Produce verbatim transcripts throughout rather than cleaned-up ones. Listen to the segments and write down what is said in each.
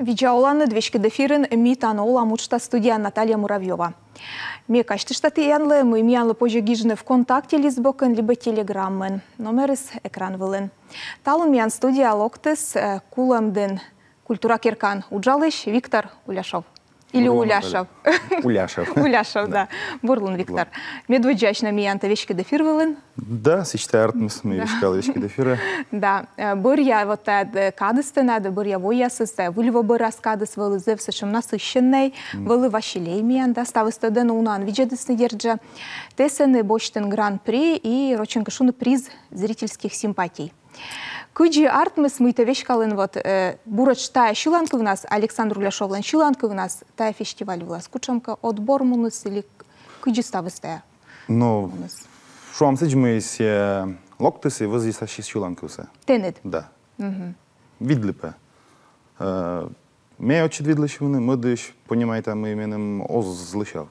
Видза оланныд! Веськыд эфирын «Ми тані олам» уджтас, студияын Наталья Муравьёва. Ме казьтышта тіянлы, мый миянлы позьӧ гижны ВКонтакте лист бокын либӧ Телеграмын. Номерыс экран вылын. Талун миян студияӧ локтіс, э, Кулӧмдін культура керкаын уджалысь Виктор Уляшов. Или Бур олан, Наталья. Уляшев. Уляшев. Уляшев, да. Бур олан, Виктор. Медводдзаысь на миян тайӧ веськыд эфир вылын. Да, сідз тай артмис, мый веськалі веськыд эфирӧ. Да, э, бӧръя вот тайӧ, э, кадыс тэнад, бӧръя войясыс, тайӧ Выль во бӧрас кадыс вӧлі зэв сэтшӧм насыщеннӧй, вӧлі «Василей» миян, да, ставыс тӧдӧны, унаӧн видзӧдісны, дерт жӧ. Тэ сэні босьтін гран-при и, рочӧн кӧ шуны, приз зрительских симпатий. Кыдзи артмис, мый тэ веськалін вот, э, буретш тайӧ сьыланкывнас, Александр Уляшовлӧн сьыланкывнас тайӧ фестиваль вылас? Кутшӧмкӧ отбор муніс или к-, кыдзи ставыс тайӧ? Ну, шуам сідз, мый сійӧ локтіс и вӧзйис ассьыс сьыланкывсӧ. Тэныд? Да. Видлі пӧ. Э, ме ӧтчыд видлі сьывны, мӧдысь понимайта, мый меным оз лӧсяв.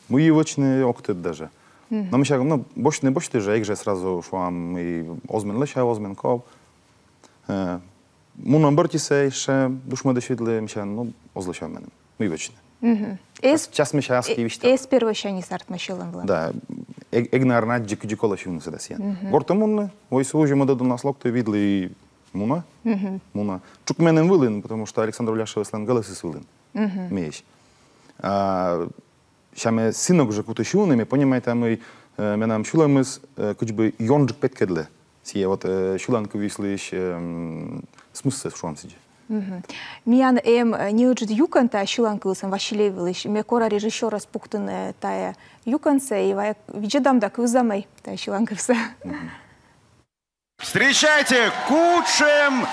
Мый вӧчны, ог тӧд даже. Но мися, ну, босьтны босьті жӧ, эг жӧ сразу, шуам, и оз мен лӧсяв, оз мен ков. Э, муна бӧртисӧ ещӧ, душмӧдысь видлі, мися, ну, оз лӧсяв меным. Мый вӧчны. Час, час, мися, аски висьтала. Эз первойсяньыс артмы сьылан вылад? Да. Эг, эг, наверно, аддзы, кыдзи колӧ сьывны сійӧс да сійӧн. Гортӧ мунны, войсӧ узьӧ, мӧдӧд донас локті, видлі, муна. Муна. Чук меным вылын, потому что Александр Уляшевыслӧн гӧлӧсыс вылын. Меысь. А, сійӧ ме сійӧс ног жӧ куті сьывны, ме понимайта, мый, э, менам сьылӧмыс, э, кыдз бы ёнджык петкӧдлӧ сійӧ вот, э, сьыланкывйыслысь, эм, смыслсӧ, шуам сідз. Миян эм, э, неыджыд юкӧн тайӧ сьыланкывйыслӧн, «Василей» вылысь. Ме кора режиссёрӧс пуктыны, э, тайӧ юкӧнсӧ, и вай видзӧдам да кывзам ӧй тайӧ сьыланкывсӧ. Встречайте, «Кутшӧм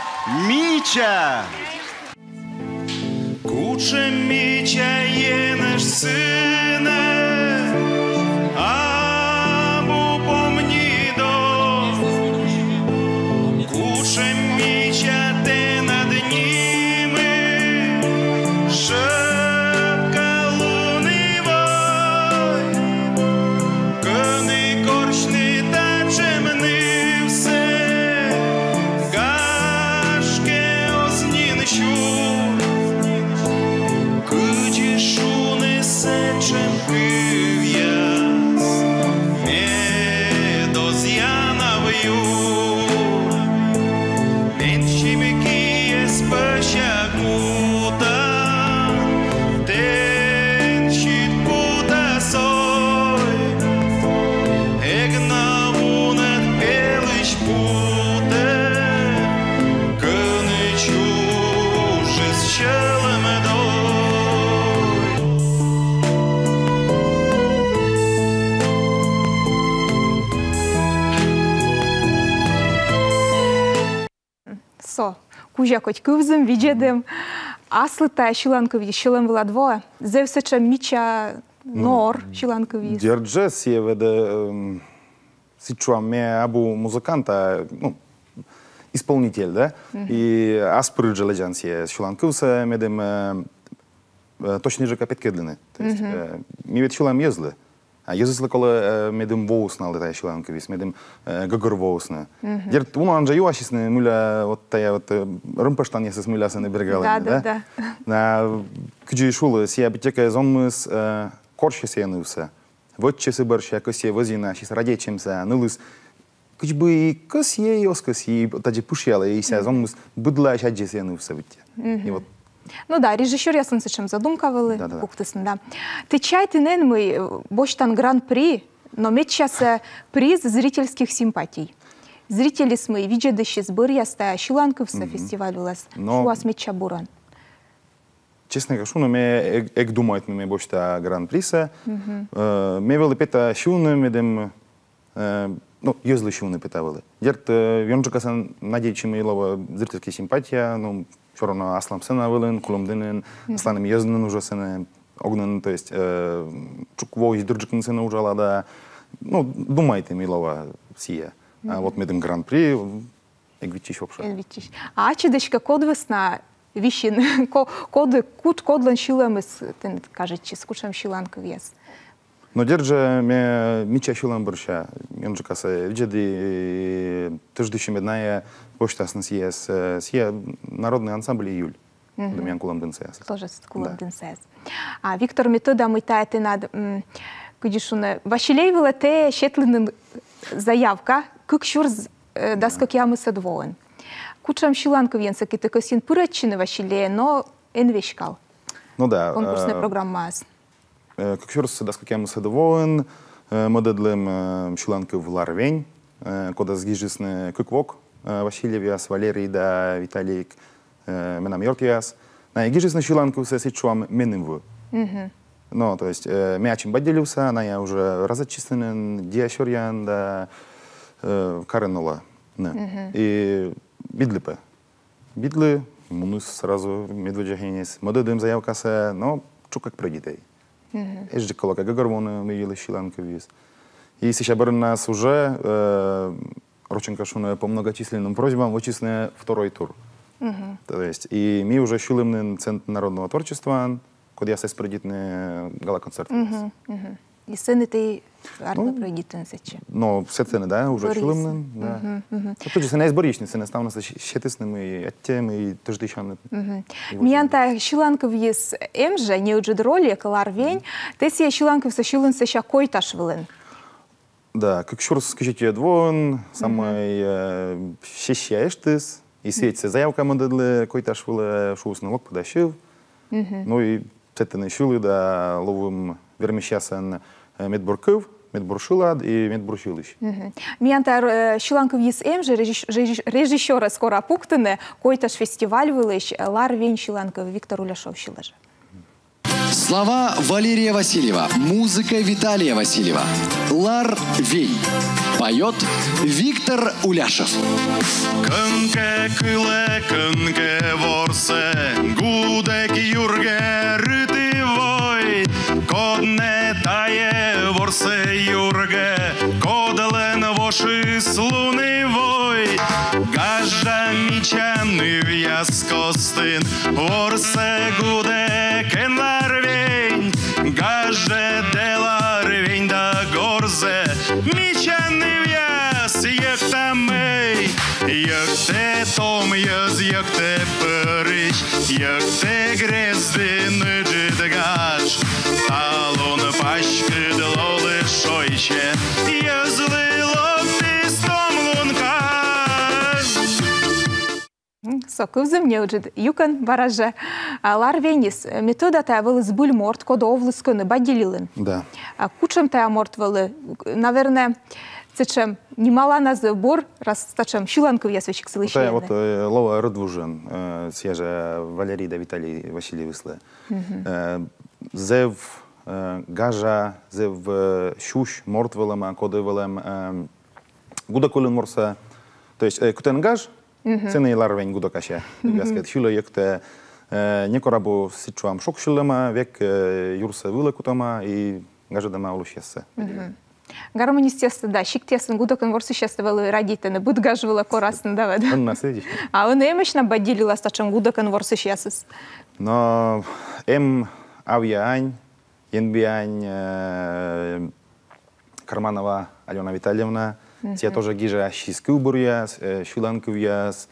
мича»! Кутшӧм мича енэж сынӧ, абу помниды. Кутшӧм мича тэнад нимыс, шӧпкалун и вой. Кӧні корсьны татшӧм нывсӧ, гашкӧ, оз нин сюр. Кыдзи шуны сэтшӧм кывъяс, мед оз яна в юр. Менсьым киас пӧся кута, тэнсьыд кута сой. Эг на вунӧд пелысь путӧ, кӧні чужис сьӧлӧмдой. Со кузя кӧть кывзім, видзӧдім. Аслыд тайӧ сьыланкывйыс сьӧлӧм вылад воӧ? Зэв сэтшӧм мича, нор сьыланкывйыс. Дерт жӧ, сійӧ ведь, эм, сідз шуам, ме абу музыкант, а, ну, исполнитель, да? И ас пыр жӧ лэдзан сійӧ сьыланкывсӧ, медым, э, э, точнӧйджыка петкӧдлыны. То есть, э, ми ведь сьылам йӧзлы. А йӧзыслы колӧ, э, медым воис налы тайӧ сьыланкывйыс, медым, э, гӧгӧрвоисны. Дерт, унаӧн жӧ юасисны, мыля вот тайӧ вот, э, рымпӧштанъясыс мыля сэні бергалӧны, да? Да, да, да. А кыдзи шулы, сійӧ быттьӧкӧ зонмыс, э, корсьӧ сійӧ нывсӧ. Вӧчсьӧ сы бӧрся, кӧсйӧ вӧзйыны ассьыс радейтчӧмсӧ, нылыс кыдз бы и кӧсйӧ, и оз кӧсйы, и тадзи пышъялӧ, и сійӧ зонмыс быдлаысь аддзӧ сійӧ нывсӧ быттьӧ. И вот. Ну да, режиссёръяслӧн сэтшӧм задумка вӧлі, да, да, да, пуктісны, да. Тэ чайтін эн, мый, э, босьтан гран-при, но медсясӧ приз зрительских симпатий. Зрительыс, мый видзӧдысьыс бӧръяс тайӧ сьыланкывсӧ фестиваль вылас, шуас медся бурӧн. Честнӧ кӧ шуны, ме эг, эг думайт, мый ме босьта гран-присӧ. Э, ме вӧлі пета сьывны, медым, э, ну, йӧзлы сьывны пета вӧлі. Дерт, э, ёнджыкасӧ надейтчи, мый лоӧ зрительская симпатия, ну, всё равно аслам сцена вылын, Кулӧмдінын, асланым йӧзыс нин уже сэні, ог нин, то есть, э, чук воис дырджык нин сэні уджала да, ну, думайті, мый лоӧ сійӧ. А вот медым гран-при, эг виччысь вообще. Эг виччысь. А ачыд эськӧ код вӧсна висин, ко-, коді, кут-, кодлӧн сьылӧмыс тэныд кажитчис, кутшӧм сьыланкывъяс? Но дерт жӧ, ме мича сьылан бӧрся ёнджыкасӧ видзӧді, тӧждысьӧм, мед найӧ босьтасны сійӧс, э, сійӧ народный ансамбль «Июль». Мгм. Миян кулӧмдін саяс. Тоже с-, кулӧмдін саяс. А, Виктор, ме тӧда, мый тайӧ тэнад, м, кыдзи шуны, «Василей» вылӧ тэ сетлін нин заявка кык сюрс, э, дас кӧкъямысӧд воын. Кутшӧм сьыланкывйӧн сэки тэ кӧсйин пырӧдчыны «Василейӧ», но эн веськал. Ну да, конкурснӧй, э, программаас. Э, кык сюрс дас кӧкъямысӧд воын, э, мӧдӧдлім, э, сьыланкыв «Лар вень», э, кодӧс гижисны кык вок, э, Васильевъяс, Валерий да Виталик, э, менам ёртъяс. Найӧ гижисны сьыланкывсӧ, сідз шуам, меным вылӧ. Мгм. Ну, то есть, э, ме ачым бадди лыдса, найӧ уже разӧдчисны нин, діясёръян да, э, карын олӧны. Мгм. И видлі пӧ. Видлі, муніс сразу медводдза синыс. Мӧдӧдім заявкасӧ, но тшӧкыд прӧйдитӧй. Мгм. Эжджык, колӧкӧ, гӧгӧрвоны, мый йылысь сьыланкывйыс. И сэсся бӧрыннас уже, э, рочӧн кӧ шуны, по многочисленным просьбам вӧчисны второй тур. Мгм. То есть, и ми уже сьылім нин «Центр народного творчествоын», кодъяс эз прӧйдитны гала-концерт. Мгм, мгм. И сцена тэ артмӧ, ну, прӧйдитны сэтчӧ. Но сэтчӧ, да, уже сьылім нин, да. Мгм, мгм. Ну, тыдзи сцена эз бӧрйысьны, сцена ставныс сетісны, мый аттьӧ, мый тӧждысянныд. Мгм. И вот. Миян тайӧ сьыланкывйыс эм жӧ, неыджыд ролик, «Лар вень». Тэ сійӧ сьыланкывсӧ сьылін сэсся Койташ вылын. Да, кык сюрс кызьӧд воын, самӧй, э, сессия эштіс, и сійӧ заявка мӧдӧдлі Койташ вылӧ, шуисны, лок пӧ да сьыв. Мгм. Ну и сэтӧн сьылі да ловим вермысьясӧн, э, медбур кыв, медбур шылад и медбур сьылысь. Мгм. Миян тайӧ, э, сьыланкывйыс эм жӧ, режисс-, режисс-, режиссёрӧс кора пуктыны, Койташ фестиваль вылысь, э, «Лар вень» сьыланкыв, Виктор Уляшев сьылӧ жӧ. Слова Валерия Васильева, музыка Виталия Васильева. «Лар вень». Поёт Виктор Уляшев. Кӧнкӧ кылӧ, кӧнкӧ ворсӧ, гудӧк юргӧ рыт и вой. Код нӧ тайӧ ворсӧ юргӧ, кодлӧн вошис лун и вой? Гажа мича нывъяс костын ворсӧ гудӧкӧн «Лар вень». Гажӧ да «Лар вень» да горзӧ, мича нывъяс, йӧктамӧй. Йӧктӧ том йӧз, йӧктӧ пӧрысь, йӧктӧ грездын ыджыд гаж. Талун паськыд лолыс шойччӧ, йӧзлы локтіс том лункадь. М, со кывзым неыджыд юкӧн бара жӧ. А, «Лар веньыс», э, ме тӧда, тайӧ вӧлі збыль морт, коді овліс кӧні, бадди лилін. Да. А кутшӧм тайӧ морт вӧлі, наверное, сэтшӧм нималана зэв бур, раз сэтшӧм сьыланкывъяс весиг сылы сиӧны. Тайӧ вот, э, лоӧ рӧдвужӧн, э, сійӧ жӧ Валерий да Виталий Васильевыслы. Мгм. Э, зэв, э, гажа, зэв, э, сюсь морт вӧлӧма, коді вӧлӧм, э, гудӧк вылын ворсӧ. То есть, э, кытӧн гаж, Мгм. Сэні «Лар вень» гудӧкасьӧ. Мгм. Гудӧкасьӧ, сьылӧ, йӧктӧ, э, некор абу, сідз шуам, шогсьылӧма, век, э, юрсӧ вылӧ кутӧма и гажӧдӧма олысьяссӧ. Мгм. Гармонистъястӧ да сиктъясын гудӧкӧн ворсысьястӧ вӧлі радейтӧны, быд гаж вылӧ корасны да вед. Ӧні на сідзи. А ӧні эмӧсь на бадди лилас татшӧм гудӧкӧн ворсысьясыс? Но эм авъя ань, енбиань, э, Карманова Алёна Витальевна, сійӧ тоже гижӧ ассьыс кывбуръяс, э, сьыланкывъяс,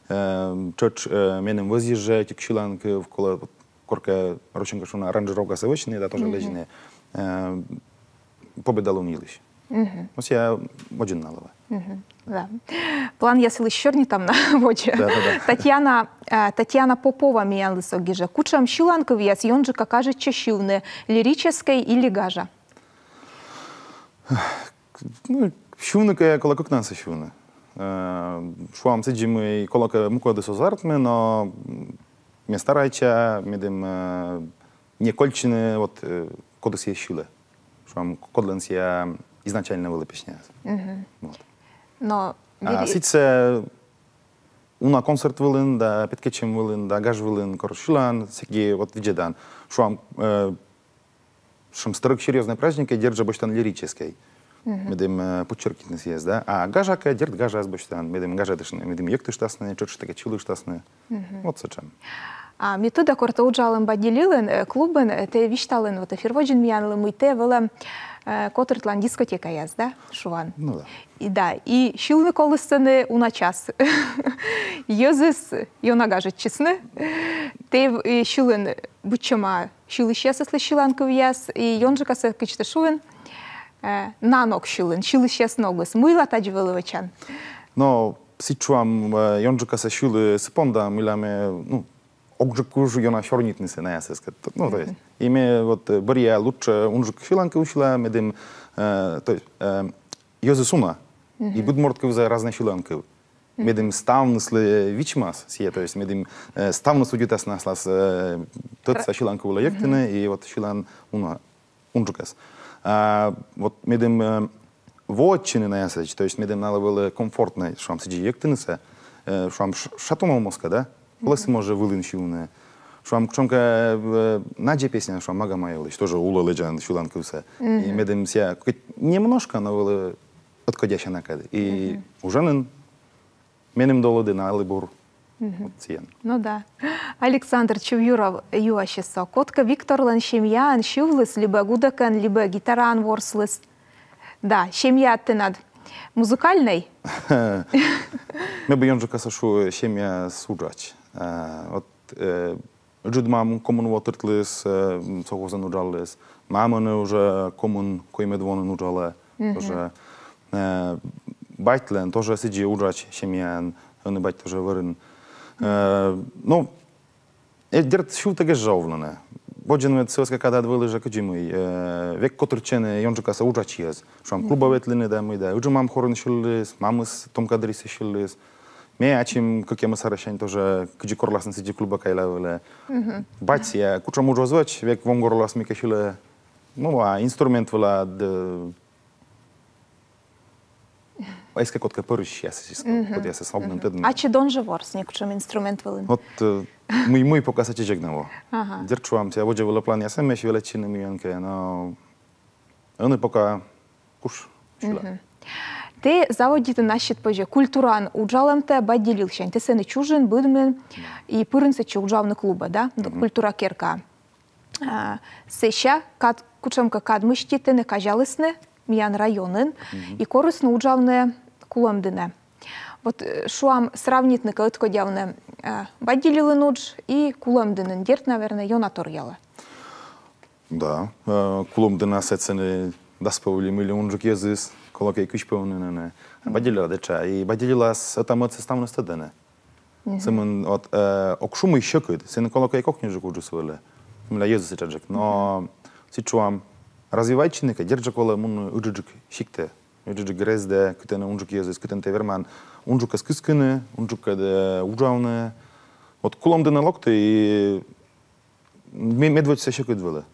э, тшӧтш, э, меным вӧзйис жӧ ӧтик сьыланкыв, колӧ, коркӧ, рочӧн кӧ шуны, аранжировкасӧ вӧчны да тоже лэдзны. Э, Победа лун йылысь. Но сійӧ водзын на лоӧ. Да. Планъяс йылысь сёрнитам на водзӧ. Да, да, да. Татьяна, э, Татьяна Попова миянлы со гижӧ. Кутшӧм сьыланкывъяс ёнджыка кажитчӧ сьывны, лирическӧй или гажа? Ну, сьывны кӧ, колӧ кыкнансӧ сьывны. Э, шуам сідзи, мый колӧкӧ мукӧдыс оз артмы, но, м, ме старайтча, медым, э, не кольччыны, вот, э, кодӧс сійӧ сьылӧ. Шуам, кодлӧн сійӧ изначально вӧлі песняыс. Вот. Но а сідзсӧ уна концерт вылын да, петкӧдчӧм вылын да, гаж вылын кор сьылан, сэки вот видзӧдан. Шуам, э, шуам, стрӧг серьёзнӧй праздникӧ, дерт жӧ, босьтан лирическӧй. Медым, э, подчеркнитны сійӧс, да. А гажакӧ, дерт, гажаӧс босьтан, медым гажӧдыштны, медым йӧктыштасны, тшӧтш тэкӧд сьылыштасны. Вот сэтшӧм. А ме тӧда, кор тэ уджалін Бадьёльлӧн, э, клубын, э, тэ висьталін вот эфир водзын миянлы, мый тэ вӧлӧм, э, котыртлан дискотекаяс, да, шуан? Ну да. И да, и сьылны коліс сэні уна час. Йӧзыс ёна гажӧдчисны. Тэ, э, сьылін быдсяма сьылысьясыслы сьыланкывъяс, и ёнджыкасӧ, кыдз тэ шуин, э, на ног сьылін, сьылысьяс ногыс. Мыйла тадз вӧлі вӧчан? Но сідз шуам, э, ёнджыкасӧ сьылі сы понда, мыйла ме, ну, ог жӧ куж ёна сёрнитны сэ наясыскӧд. Ну, то есть, и ме вот, э, бӧръя лучше унджык сьыланкыв сьыла, медым, э, то есть, э, йӧзыс уна, и быд морт кывза разнӧй сьыланкыв. Медым ставныслы вичмас сійӧ, то есть медым, э, ставныс удитасны аслас, э, тӧдса сьыланкыв вылӧ йӧктыны, и вот сьылан уна унджыкас. А вот медым, э, воӧдчыны наясӧдз, то есть медым налы вӧлі комфортнӧ, шуам, сідзи йӧктынысӧ, э, шуам, ш-, шатун овмӧскӧ, да? Колӧ сы, может, вылын сьывны. Шуам, кутшӧмкӧ, э, надзӧй песня, шуам, Магомаевлысь, тоже улӧ лэдзан сьыланкывсӧ. И медым сійӧ кӧть немножко, но вӧлі ӧткодясянакӧд. И уджӧн меным долыд и налы бур. Вот сійӧн. Ну да. Александр Чувьюров юасьӧ со: кодкӧ Викторлӧн семьяын сьывліс либӧ гудӧкӧн, либӧ гитараӧн ворсліс? Да, семьяыд тэнад музыкальнӧй? Ме бы ёнджыкасӧ шуи, семьяыс уджач. Э, вот, э, ыджыд мам комын во тыртліс, э, м, совхозын уджаліс. Мам ӧні уже комын коймӧд воын уджалӧ. Тоже, э, батьлӧн тоже сідзи уджач семьяын, ӧні бать тоже вӧрын. Э, ну, э, дерт, сьывтӧгӧн жӧ овлыны. Водзын ведь советскӧй кадад вӧлі жӧ кыдзи мый, э, век котыртчӧны ёнджыкасӧ уджач йӧз. Шуам, клубӧ ветлыны да мый да. Ыджыд мам хорын сьыліс, мамыс том кадӧ дырйи сьыліс. Ме ачым кӧкъямыс арӧссянь тоже кыдзи корласны, сідзи клубӧ кайла вӧлі. Бать сійӧ кутшӧм удж оз вӧч, век вом горлас мыйкӧ сьылӧ. Ну, а инструмент вылад, э, эськӧ кодкӧ пӧрысьясыс, кодъясӧс ог нин тӧдны. Ачыд он жӧ ворс некутшӧм инструмент вылын? Вот, э, мый, мый пока сэтчӧдз эг на во. Ага. Дерт, шуам, сійӧ водзӧ вылӧ планъясӧ ме сьӧлӧмӧн мыйӧнкӧ, но ӧні пока куш сьыла. Тэ заводитін ассьыд позьӧ культураын уджалӧмтӧ Бадьёльлысянь. Тэ сэні чужин, быдмин и пырин сэтчӧ уджавны клубӧ, да? Культура керка. А, сэсся кад, кутшӧмкӧ кад мысти тэнӧ казялісны миян районын и корисны уджавны Кулӧмдінӧ. Вот, э, шуам, сравнитны кӧ, ӧткодявны, э, Бадьёльлын удж и Кулӧмдінын, дерт, наверное, ёна торъялӧ. Да, э, Кулӧмдінас сэні дас пӧв ли мый ли унджык йӧзыс, колӧкӧ, кызь пӧв нин. Бадьёльлас этша, и Бадьёльлас ӧта-мӧдсӧ ставныс тӧдӧны. Сымын вот, э, ог шу мый сьӧкыд, сэні, колӧкӧ, кокниджык уджыс вӧлі. Мыйла йӧзыс этшаджык. Но сідз шуам, развивайтчыны кӧ, дерт жӧ, колӧ мунны ыджыдджык сиктӧ, ыджыдджык грездӧ, кытӧн унджык йӧзыс, кытӧн тэ верман унджыкӧс кыскыны, унджыкӧд, э, уджавны. Вот Кулӧмдінӧ локті и ме-, медводз сьӧкыд вӧлі.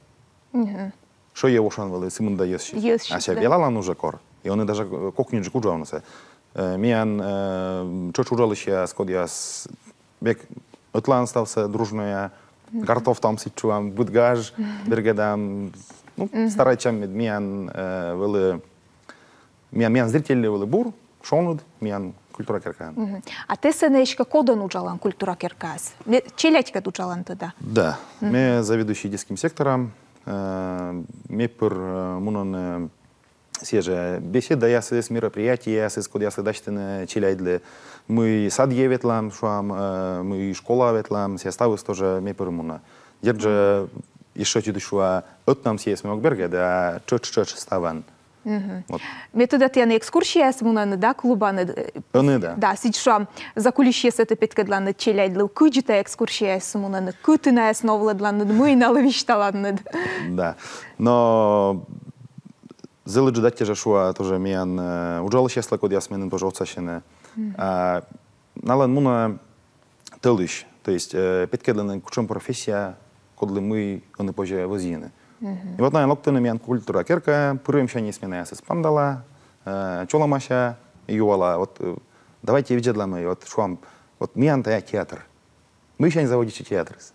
Шӧйӧ ошан вӧлі, сымында йӧзсьыд. Йӧзсьыд, да. А сійӧ велалан уже кор. И ӧні даже, э, кокниджык уджавнысӧ. Э, миян, э, тшӧтш уджалысьяс, кодъяс век ӧтлаын ставсӧ дружнӧя, гартовтам, сідз шуам, быд гаж бергӧдам. Ну, старайтчам, мед миян, э, вӧлі, миян, миян зрительлы вӧлі бур, шоныд миян культура керкаын. А тэ сэні эськӧ кодӧн уджалан культура керкаас? Ме-, челядькӧд уджалан тэ, да? Да. Ме заведующий детским сектором. Э, ме пыр, э, мунӧны сійӧ жӧ беседаясыс, мероприятиеясыс, кодъясӧс дасьтӧны челядьлы. Мый садйӧ ветлам, шуам, э, мый школаӧ ветлам, сійӧ ставыс тоже ме пыр муна. Дерт жӧ, ещӧ тшӧтш шуа, ӧтнам сійӧс ме ог бергӧд, да тшӧтш, тшӧтш ставӧн. Вот. Ме тӧда, тіян экскурсияяс мунӧны, да, клубаныд, э, ӧні, да. Да, сідз шуам, закулисьесӧ тэ петкӧдланныд челядьлы, кыдзи тайӧ экскурсияяс мунӧны, кытӧнкӧ найӧс новлӧдланныд, мый налы висьталанныд. Да. Но зэв ыджыд аттьӧ жӧ шуа тоже миян, э, уджалысьяслы, кодъяс меным тоже отсасьӧны. А, налӧн мунӧ тӧлысь, то есть, э, петкӧдлыны, кутшӧм профессия, кодлы мый ӧні позьӧ вӧзйыны. И вот найӧ локтӧны миян культура керкаӧ, пырӧмсяньыс ме наясӧс паныдала, э, чолӧмася, юала, вот, э, давайте видзӧдлам, и вот шуам, вот миян тайӧ театр. Мыйсянь заводитчӧ театрыс?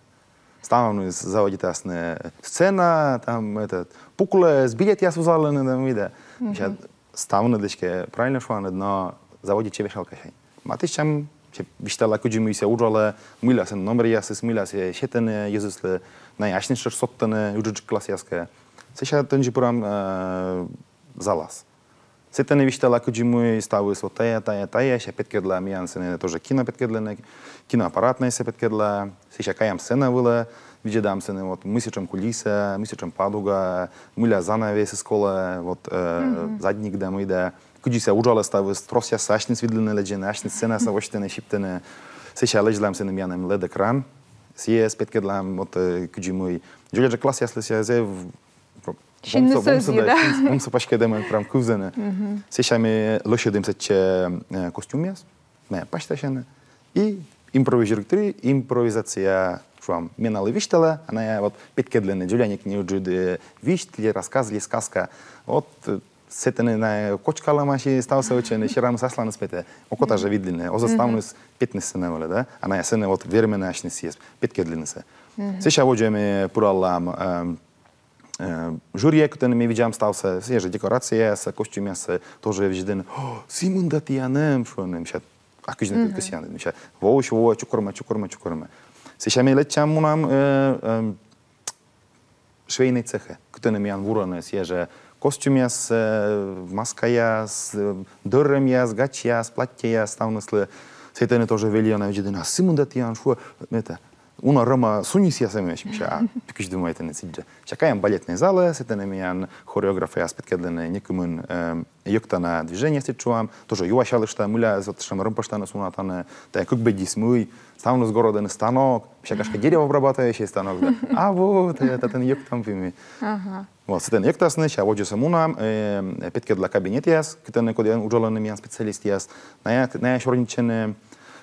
Ставныс заводитасны сцена, там, этот, пуклӧс, билетъяс вузалӧны, там, вида. Мгм. Сейчас ставныд эськӧ правильно шуанныд, но заводитчӧ вешалкасянь. Матыстчам Сійӧ висьтала, кыдзи мый сійӧ уджалӧ, мыйла сэн номеръясыс, мыйла сійӧ сетӧны йӧзыслы, найӧ асьныс тшӧтш содтӧны ыджыдджык классъяскӧ. Сэсся тӧнджык пырам э, залас. Сэтӧні висьтала, кыдзи мый ставыс вот тайӧ, тайӧ, тайӧ, сэсся петкӧдла, миян сэні тоже кино петкӧдлӧны, киноаппарат найӧс петкӧдла, сэсся каям сцена вылӧ, видзӧдам сэні, вот, мый сэтшӧм кулиса, мый сэтшӧм падуга, мыйла занавесыс колӧ, вот, э, задник да мый да, кыдзи сійӧ уджалӧ ставыс, тросъяссӧ асьныс видлыны лэдзӧны, асьныс сценасӧ восьтӧны, сиптӧны, сэсся лэдзлам сэні миян эм лед-экран, сійӧс петкӧдлам, вот, э, кыдзи мый, дзоляджык классъяслы сійӧ зэв Синныс вомсӧ, вомсӧ, да, да, синныс, вомсӧ паськӧдӧмӧн прям кывзӧны. Сэсся ми лӧсьӧдім сэтчӧ э, костюмъяс, найӧ пасьтасьӧны. И импровизируйтім, импровизация, шуам, ме налы висьтала, а найӧ вот петкӧдлӧны, дзоляник неыджыд э, висьт ли рассказ ли сказка. Вот э, сэтӧні найӧ кочкалӧмаӧсь и ставсӧ вӧчӧны, серамыс асланыс петӧ. Окота жӧ видлыны, оз-ӧ ставныс петны сцена вылӧ, да? А найӧ сэні вот вермӧны асьныс сійӧс петкӧдлыны сійӧс. Сэсся водзӧ ми пыралам эм, э, жюриӧ, кытӧні ми видзам ставсӧ, сійӧ жӧ декорацияяссӧ, костюмъяссӧ, тоже видзӧдӧны, «О, сы мында тіян эм», шуӧны, мися, а кыдзи нӧ кӧсъянныд, мися, воысь воӧ, чукӧрмӧ, чукӧрмӧ, чукӧрмӧ. Сэсся ми лэччам мунам э, эм, швейнӧй цехӧ, кытӧні миян вурӧны сійӧ жӧ костюмъяс, э, маскаяс, э, дӧрӧмъяс, гачьяс, платтьӧяс, ставныслы. Сэтӧні тоже вельӧны, видзӧдӧны, а сы мында тіян, шуӧ, это, уна рӧма сунисъяс эмӧсь, мися, а пекысь думайтӧны сідзжӧ. Сэсся каям балетнӧй залӧ, сэтӧні миян хореографъяс петкӧдлӧны некымын эм, йӧктана движение, сідз шуам, тоже юасялышта, мыйла вот сэтшӧм рӧмпӧштаныс уна тані, тайӧ кык бедьыс мый, ставныс горӧдӧны станок, мися, гашкӧ, дерево обрабатывающий станок, да. А вот, э, татӧн йӧктам пӧ ми. Ага. Вот, сэтӧн йӧктасны, сэсся водзӧсӧ мунам, э, петкӧдла кабинетъяс, кытӧні кодъяс уджалӧны миян специалистъяс, найӧ, найӧ сёрнитчӧны,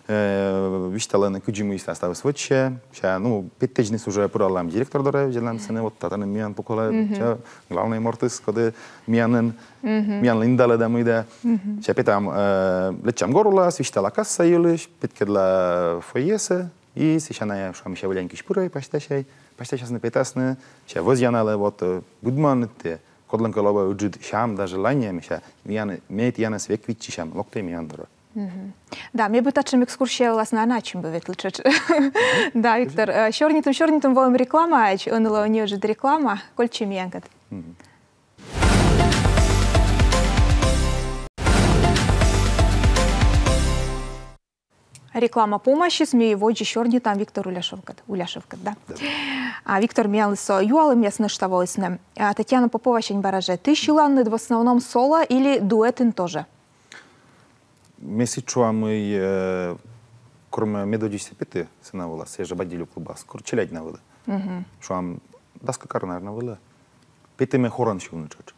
э, висьталӧны, кыдзи мый ставыс вӧчсьӧ, сэсся, ну, петтӧдзныс уже пыралам директор дорӧ, видзӧдлам сэні, вот татӧн миян пукалӧ, сэсся главнӧй мортыс, коді миянын, миянлы индалӧ да мый да. Сэсся петам, э, лэччам гор улас, висьтала касса йылысь, петкӧдла фойесӧ, и сэсся найӧ, шуам, сэсся вӧляник кысь пырӧ, пасьтасяй, пасьтасясны, петасны, сэсся вӧзъянлӧ, вот, э, быдманныд тэ, кодлӧнкӧ лоӧ ыджыд сям да желание, мися, миян, ме тіянӧс век виччысям, локтӧй миян дорӧ. Да, ме бы татшӧм экскурсия вылас на ачым бы ветлі тшӧтш. Да, Виктор, э, сёрнитім, сёрнитім, воам рекламаӧдз, ӧні лоӧ неыджыд реклама, кольччӧй миянкӧд. Реклама помасис, ми водзӧ сёрнитам Виктор Уляшевкӧд, Уляшевкӧд, да. А Виктор миянлы со юалӧмъяс нӧшта воисны. А Татьяна Поповасянь бара жӧ. Ті сьыланныд в основном соло или дуэтын тоже? Ме сідз шуа, мый, э, кор ме медводдзысьсӧ петі сцена вылас, сійӧ жӧ «Бадьділю» клубас, кор челядь на вӧлі. Шуам, дас кык ар, наверно, вӧлі. Петі ме хорӧн сьывны тшӧтш.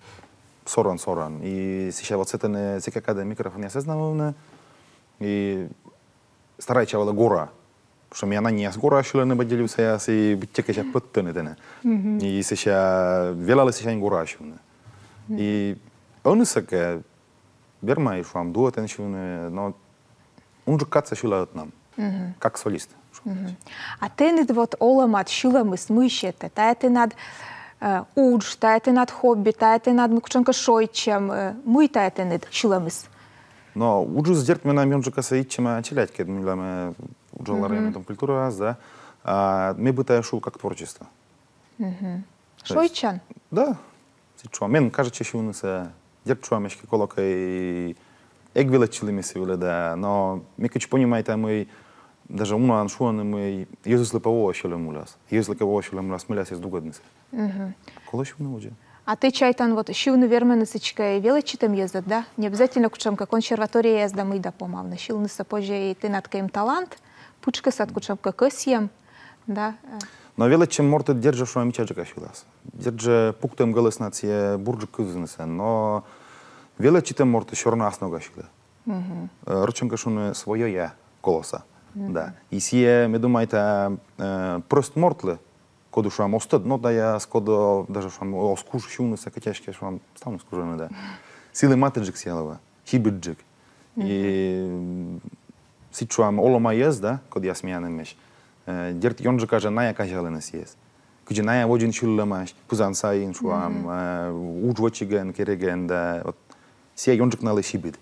Сорӧн, сорӧн. И сэсся вот сэтӧні сэк кадӧ микрофонъяс эз на вӧвны. И старайтча вӧлі гора. Потому что миян анньяс гора сьылӧны, «Бадьділю» саяс, и быттьӧкӧ сэсся пӧдтӧны тэнӧ. И сэсся велалі сэсянь гора сьывны. И ӧні сэк верма и, шуам, дуэтӧн сьывны, но унджык кадсӧ сьыла ӧтнам, как солист. А тэныд вот олӧмад, сьылӧмыс мый сетӧ? Тайӧ тэнад, э, удж, тайӧ тэнад хобби, тайӧ тэнад, ну, кутшӧмкӧ шойччӧм, э, мый тайӧ тэныд сьылӧмыс? Но уджыс, дерт, менам ёнджыкасӧ ичӧтӧма челядькӧд, мыйла ме уджала районнӧй дом культурас, да. А ме быттьӧ шуа как творчество. То есть, шойччан? Да. Сідз шуа, мен кажитчӧ сьывнысӧ, дерт, шуам, эськӧ колӧкӧ эг велӧдчывлы ме сы вылӧ, да, но ме кыдз понимайта, мый даже унаӧн шуӧны, мый йӧзыслы пӧ воӧ сьӧлӧм улас. Йӧзыслы кӧ воӧ сьӧлӧм улас, мыйла сійӧс дугӧдны сійӧ. Колӧ сьывны водзӧ. А тэ чайтан, вот сьывны вермӧны сідзкӧ велӧдчытӧм йӧзыд, да? Не обязательно кутшӧмкӧ консерваторияяс да мый да помавны. Сьывнысӧ позьӧ и тэнад кӧ эм талант, пытшкӧсад кутшӧмкӧ кӧсйӧм, да? Но велӧдчӧм мортыд, дерт жӧ, шуам, мичаджыка сьылас. Дерт жӧ, пуктӧм гӧлӧснад сійӧ бурджык кывзыны сійӧ, но велӧдчытӧм мортыд всё равно ас ногӧн сьылӧ. Э, рочӧн кӧ шуны, своёя колӧ сійӧ. Да. И сійӧ, ме думайта, э, прӧст мортлы, коді, шуам, оз тӧд нотаяс, коді даже, шуам, оз куж сьывнысӧ, кӧть эськӧ, шуам, ставныс кужӧны, да. Сылы матыджык сійӧ лоӧ, сибыдджык. И, м, сідз шуам, олӧма йӧз, да, кодъяс миян эмӧсь. Э, дерт, ёнджыка жӧ найӧ казялӧны сійӧс. Кыдзи найӧ водзын сьылӧмаӧсь, пызан сайын, шуам, э, удж вӧчигӧн, керигӧн, да, вот сійӧ ёнджык налы сибыд.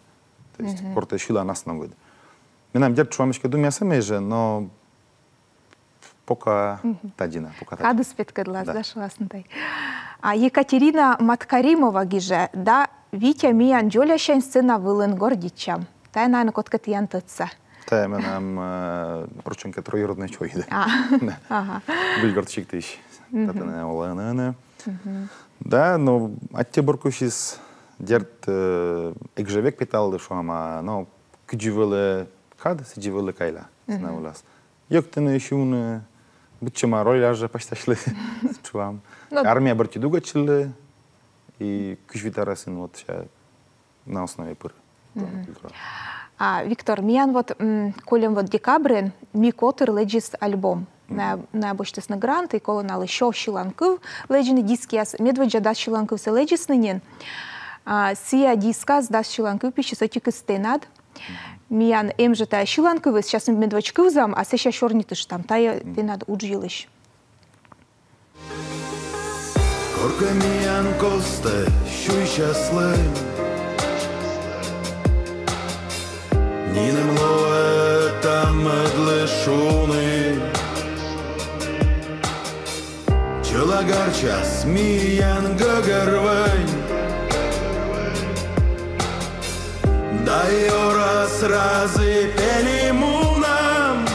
То есть кор тэ сьылан ас ногӧн. Менам, дерт, шуам, эськӧ думаяс эмӧсь жӧ, но пока тадзи на, пока тадзи. Кадыс петкӧдлас, да, шуасны тай. А Екатерина Маткаримова гижӧ: «Да, Витя миян дзолясянь сцена вылын, гордитчам». Тайӧ, наверно, кодкӧ тіян тӧдса. Тайӧ менам, э, рочӧн кӧ, троюроднӧй чой, да. А. Да. Ага. Выльгорт сиктысь. Татӧн олӧ ӧні. Да, но аттьӧ бур кывсис, дерт, э, эг жӧ век петавлы, шуам, а, но кыдзи вӧлі кад, сідзи вӧлі кайла сцена вылас. Йӧктыны, сьывны, быдсяма рольяс жӧ пасьтасьлі, шуам. Но армия бӧрти дугӧтчылі, и кызь вит арӧсын вот сэсся на основе пыр. Культура. А, Виктор, миян вот, м, кольӧм вот декабрын «Ми котыр» лэдзис альбом. Найӧ, найӧ босьтісны грант, и колӧ налы сё сьыланкыв лэдзны дискъяс. Медводдза дас сьыланкывсӧ лэдзисны нин. А, сійӧ дискас дас сьыланкыв пиысь ӧтикыс тэнад. Миян эм жӧ тайӧ сьыланкывйыс, сейчас ми медводз кывзам, а сэсся сёрнитыштам тайӧ тэнад удж йылысь. Коркӧ миян костӧ сюйсяслӧн, нинӧм лоӧ тӧммӧдлы шуны. Чӧла гарчас миян гӧгӧрвоӧн, да и орас разі пелі мунам.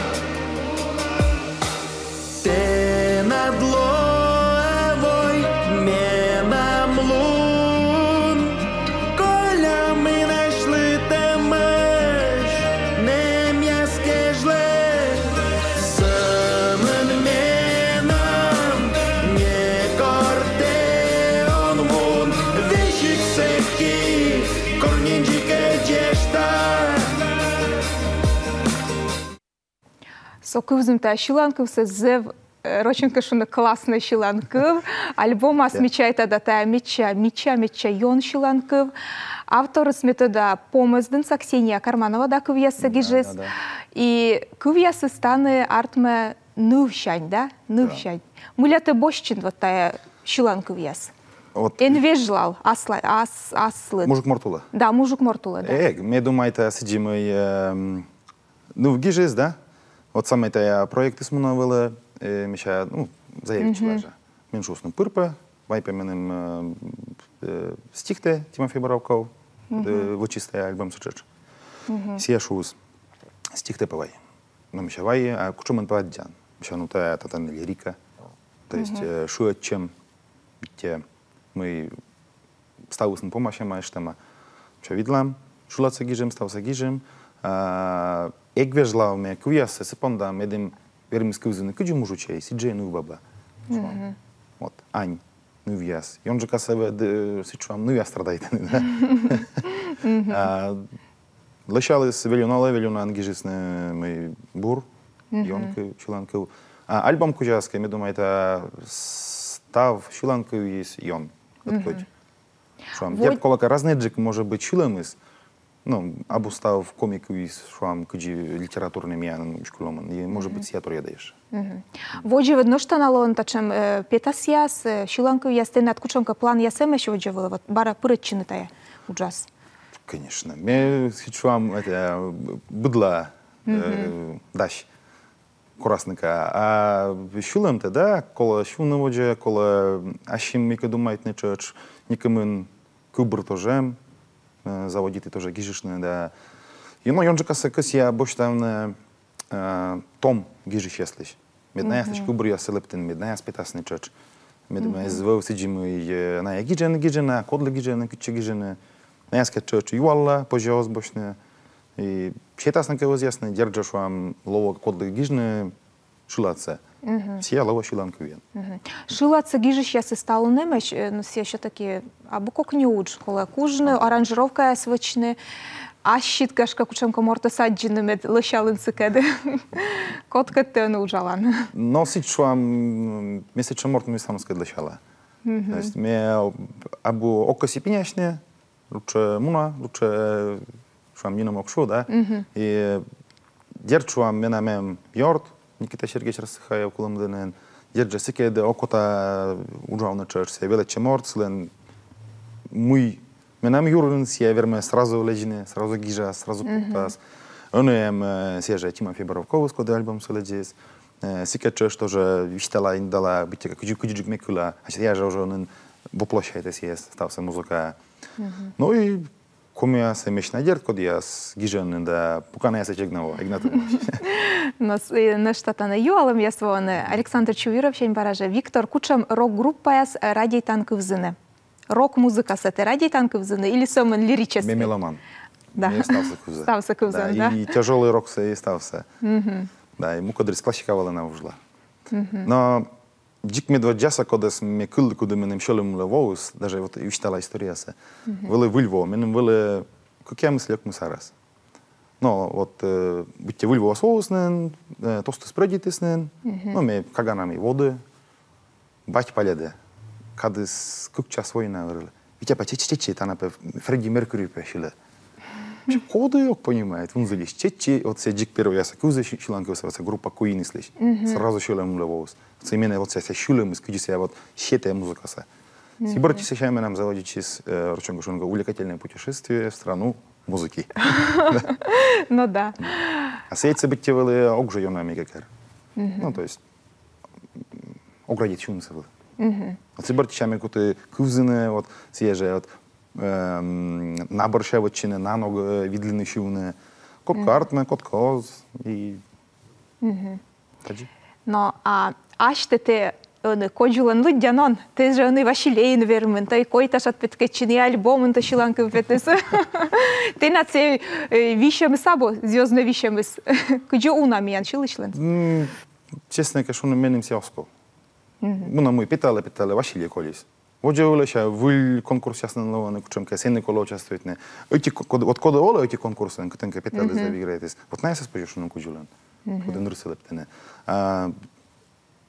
Тэнад лоӧ вой менам лун, коля мынасьлытӧмӧсь нэмъяс кежлӧ. Сӧмын менам некор тэ он вун, весиг сэки, кор нин дзикӧдз эшта. Со кывзім тайӧ сьыланкывсӧ, зэв, э, рочӧн кӧ шуны, класснӧй сьыланкыв. Альбомас, ме чайта, да, тайӧ медся, медся, медся ён сьыланкыв. Авторыс, ме тӧда, Помӧсдінса Ксения Карманова да кывъяссӧ гижис. Да, да. И кывъясыс тані артмӧ нывсянь, да? Нывсянь. Мыйла тэ босьтчин вот тайӧ сьыланкывъяс? Вот. Эн вежлал асла-, ас-, аслыд. Мужик морт улӧ. Да, мужик морт улӧ, да. Эг, ме думайта, сідзи, мый, эм, ныв гижис, да? Вот самӧй тайӧ проектыс мунӧ вӧлі, э, мися, ну, заявитчыла жӧ. Мен шуисны: пыр пӧ, вай пӧ меным, э, э, стихтӧ, Тимофей Боровков, э, вӧчис тайӧ альбомсӧ тшӧтш. Сійӧ шуис: стихтӧ пӧ вай. Но мися, вай, а кутшӧмӧн пӧ аддзан? Мися, ну, тайӧ татӧн лирика. То есть, э, шыӧдчӧм, те, мый ставыс нин помасьӧма, эштӧма. Мися, видлам, шыладсӧ гижим, ставсӧ гижим. А, эг вежлав ме кывъяссӧ сы понда, медым вермис кывзыны кыдзи мужичӧй, сідзи и нывбаба. Шуам. Вот, ань, нывъяс. Ёнджыкасӧ ӧд, э, сідз, шуам, нывъяс страдайтӧны, да? А, лӧсяліс велюналӧ, велюнаӧн гижисны, мый, бур ён кыв, сьыланкыв. А альбом кузяыс кӧ, ме думайта, став сьыланкывйыс ён. Ӧткодь. Шуам, дерт, колӧкӧ разнӧйджык, может быть, сьылӧмыс. Ну, абу став коми кывйыс, шуам, кыдзи литературнӧй миян уськылӧмын. И, может быть, сійӧ торйӧдӧ ещӧ. Водзӧ вед нӧшта на лоӧны татшӧм, э, петасъяс, э, сьыланкывъяс, тэнад кутшӧмкӧ планъяс эмӧсь водзӧ вылӧ, вот бара пырӧдчыны тайӧ уджас? Конечно. Ме сідз, шуам, это, быдлаӧ, э, дась корасны кӧ. А сьылӧмтӧ, да, колӧ сьывны водзӧ, колӧ ассьым мыйкӧ думайтны тшӧтш, некымын кывбур тожӧ эм, э, заводиті тожӧ гижыштны, да. И, но, ёнджыкасӧ кӧсъя босьтавны, э, том гижысьяслысь. Мед наяслысь кывбуръяссӧ лэптыны, мед наяс петасны тшӧтш. Мед, мед эз вӧв сідзи, мый, э, найӧ гижӧны, гижӧны, а кодлы гижӧны, кытчӧ гижӧны. Наяскӧд тшӧтш юалла, позьӧ оз босьтны. И сетасны кӧ, вӧзъясны, дерт жӧ, шуам, лоӧ кодлы гижны шыладсӧ. Сійӧ лоӧ сьыланкывйӧн. Шыладсӧ гижысьясыс талун эмӧсь, э, но сійӧ всё-таки абу кокни удж, колӧ кужны, аранжировкаяс вӧчны, ассьыд, гашкӧ, кутшӧмкӧ мортӧс аддзыны, мед лӧсялін сыкӧд. Кодкӧд тэ ӧні уджалан? Но сідз, шуам, ме сэтшӧм морт, мый самскӧд лӧсяла. То есть ме абу ог кӧсйы пинясьны, лучше муна, лучше, шуам, нинӧм ог шу, да? И дерт, шуам, менам эм ёрт, Никита Сергеевич Рассыхаев, Кулӧмдінын, дерт жӧ, сыкӧд окота уджавны тшӧтш, сійӧ велӧдчӧм морт, сылӧн мый, менам юрын, сійӧ вермӧ сразу лэдзны, сразу гижас, сразу пуктас. Ӧні эм, э, сійӧ жӧ Тимофей Боровковыс, коді альбомсӧ лэдзис. Э, сыкӧд тшӧтш тоже висьтала, индала, быттьӧкӧ кыдзи-, кыдзиджык ме кыла. А сійӧ жӧ уже нин воплощайтӧ сійӧс, ставсӧ музыкаӧ. Ну и комиясӧ эмӧсь на дерт, кодъяс гижӧны да пуканаясӧ эг на во, эг на тӧд. Но с-, э, нӧшта тані юалӧмъяс воӧны. Александр Чувировсянь бара жӧ. Виктор, кутшӧм рок-группаяс радейтан кывзыны? Рок-музыкасӧ тэ радейтан кывзыны или сӧмын лирическӧй? Ме меломан. Да. Ме ставсӧ кывза. Ставсӧ кывзан, да. И тяжёлӧй роксӧ, и ставсӧ. Да, и мукӧддырйиыс классика вылын на вужла. Но дзик медводдзасӧ, кодӧс ме кылі, кудӧс меным сьӧлӧм вылӧ воис, даже вот висьтала историясӧ. Вӧлі выль во, меным вӧлі кӧкъямыс ли ӧкмыс арӧс. Но вот, э, быттьӧ выль воас воис нин, э, тостыс прӧйдитіс нин, но ме каганам и воді, бать палӧдӧ. Кадыс кык час воин на вӧрлі. Витя пӧ, чеччи, чеччи, тані пӧ Фредди Меркьюри пӧ сьылӧ. Коді ог понимайт, вунзіліс, чеччи, вот сійӧ дзик первойясӧ кывзӧ, сьы-, сьыланкывсӧ, вот сійӧ группа Куиныс лэдзис. Сразу сьӧлӧм вылӧ воис. Вот сійӧ менӧ вот сійӧ, сійӧ сьылӧмыс, кыдзи сійӧ вот сетӧ музыкасӧ. Сибӧртчис сійӧ менам заводитчис, э, рочӧн кӧ шуны, увлекательное путешествие в страну музыки. Ну да. А сійӧ быттьӧ вӧлі ог жӧ ёна мыйкӧ кер. Ну, то есть, ог радейт сьывнысӧ вӧлі. Вот сибӧртчис, ме куті кывзыны, вот, сійӧ жӧ, вот, эм, на бӧрся вӧтчыны, на ног, э, видлыны сьывны. Кодкӧ артмӧ, кодкӧ оз, и тадзи. Но, а асьтӧ тэ ӧні кодзулӧн лыддян он, тэ жӧ ӧні «Василейын» вермин, тай «Койташад» петкӧдчин, и альбомын тэ сьыланкыв петіс. Тэнад сійӧ, э, висьӧмыс абу, звёзднӧй висьӧмыс. Кыдзи уна миян сьылысьлӧн? М, честнӧ кӧ шуны, меным сійӧ оз ков. Мунам, мый, петалі, петалі, «Василей» колис. Водзӧ вылӧ сійӧ выль конкурсъясын лоӧны, кутшӧмкӧ, сэні колӧ участвуйтны. Ӧти ко-, код-, вот коді олӧ ӧти конкурсын, кытӧнкӧ петаліс да выиграйтіс. Вот найӧс позьӧ шуны кодзулӧн. Коді нырсӧ лэптӧны. А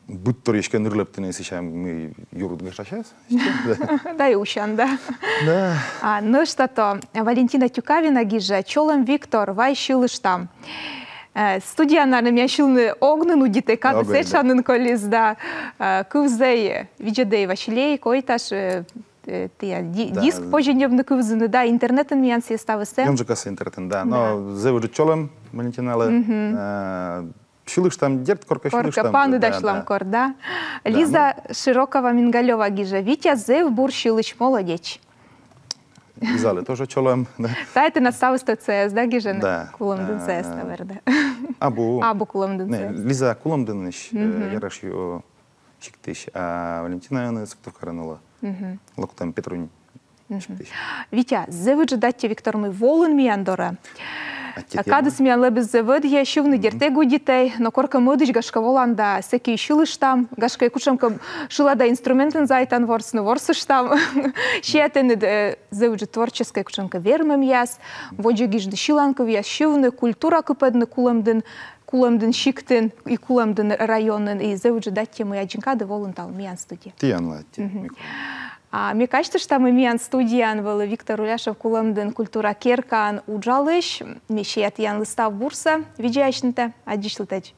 быдтор эськӧ ныр лэптыны сэтшӧм, мый юрыд гашасяс. Да и усян, да. Да. А нӧшта то Валентина Тюкавина гижӧ: «Чолӧм, Виктор, вай сьылыштам». Э, студияын, наверно, миян сьывны ог нин удитӧй, кадыс сэтшӧм нин колис, да. Э, кывзӧй, видзӧдӧй «Василей», «Койташ», э, э, тіян ди-, диск позьӧ ньӧбны, кывзыны, да, интернетын миян сійӧ ставыс эм. Ёнджыкасӧ интернетын, да. Но зэв ыджыд чолӧм Валентиналы. Э, сьылыштам, дерт, коркӧ сьылыштам. Коркӧ паныдасьлам кор, да. Лиза Широкова-Мингалёва гижӧ: «Витя зэв бур сьылысь, молодеч». Лизалы тоже чолӧм, да. Тайӧ тэнад ставыс тэ сійӧс, да, гижӧны? Да. Кулӧмдін сійӧс, наверно. Абу. Абу Кулӧмдін сійӧс. Лиза Кулӧмдінысь, э, Ярош ю-, сиктысь, а Валентина ӧні Сыктывкарын олӧ. Локтӧм Петрунь сиктысь. Витя, зэв ыджыд аттьӧ, Виктор, мый волін миян дорӧ. Аттьӧ. Кадыс миян лэбис зэв ӧдйӧ, сьывны, дерт, эг удитӧй, но коркӧ мӧдысь, гашкӧ, волан да сэки сьылыштам, гашкӧ, кутшӧмкӧ шылада инструментӧн заводитан ворсны, ворсыштам. Сиа тэныд, э, зэв ыджыд творческӧй кутшӧмкӧ вермӧмъяс, водзӧ гижны сьыланкывъяс, сьывны, культура кыпӧдны Кулӧмдін, Кулӧмдін сиктын и Кулӧмдін районын, и зэв ыджыд аттьӧ, мый аддзин кадӧ волін талун миян студияӧ. Тіянлы аттьӧ, Микола. А ме казьтышта, мый миян студияын вӧлі Виктор Уляшев, Кулӧмдін культура керкаын уджалысь. Ме сиа тіянлы став бурсӧ, видзӧй асьнытӧ, аддзысьлытӧдз.